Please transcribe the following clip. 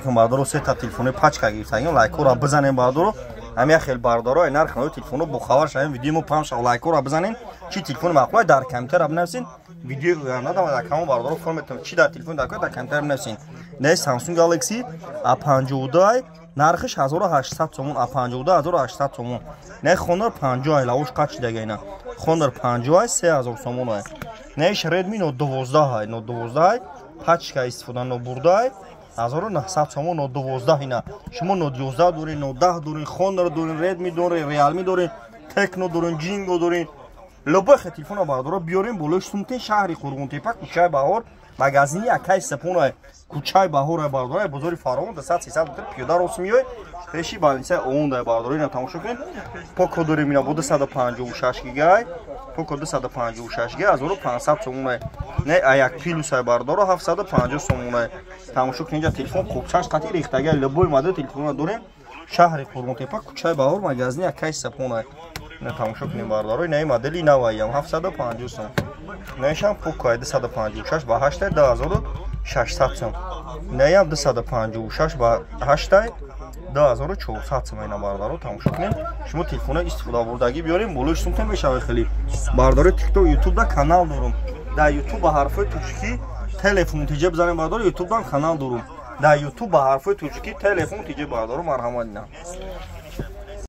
Бардоро, сета телефони пачка гирифтагим, лайкора бизанем, бардоро. Ҳамя хел, бардоро, нарх нави телефоно бохабар шавем. Видео мо пам шав, лайкора бизанем. Чи телефони маъқул, дар компютер бинависин. Видео надам, дар камон, бардоро, форм чи дар телефон дар компютер бинависин. Не, Samsung Galaxy A52, нархиш 1800 сомон, A52 1800 сомон. Не, Honor 50 ай, лавош қачи дага ина. Honor 50 ай, 3000 сомон ай. Не, иш Redmi Note 12 ай, Note 12 ай, пачка истифода нобурда ай. 1900 сомон Note 12 ина. Шумо Note 11 дорин, Note 10 дорин, Honor дорин, Redmi дорин, Realme дорин, Tecno дорин, Jingo дорин. Любой телефона, бардоро, биёрем, болои сумтен. Шаҳри Қурғонтепа, кӯчаи Баҳор, магазини акай Сапона, кӯчаи Баҳор, бардора, бозори Фаровон, 200-300 метр пиёда рост меой, пеши больницаи ООН, бардора. Ина тамошо кунед, Поко дорем, ина бо 256 гигай, Поко 256 гигай, 1500 сомона. Не, а1 плюс, бардоро, 750 сомона. Тамошо кунед, инҷа телефон қопчаш қати рехтага, любой модел телефона дорем. Шаҳри Қурғонтепа, кӯчаи Баҳор, магазини акай Сапона. Ина тамошо кунем, бардоро, ина модели наваям, 750 сом. Наишам Поко 256 ба 8, 2600 сом. Наям 256 ба 8, 2400 сом. Ина, бардоро, тамошо кунем. Шумо телефона истифода бурдагӣ биёрем, болои сумтон мешавад хеле. Бардоро, ТикТок, Ютуб да канал дорум. Дар Ютуб ба ҳарфҳои тоҷикӣ «Телефон тиҷа» бизанем, бардоро, Ютуб дам канал дорум. Дар Ютуб ба ҳарфҳои тоҷикӣ «Телефон тиҷа», бардоро, марҳамат. Ина.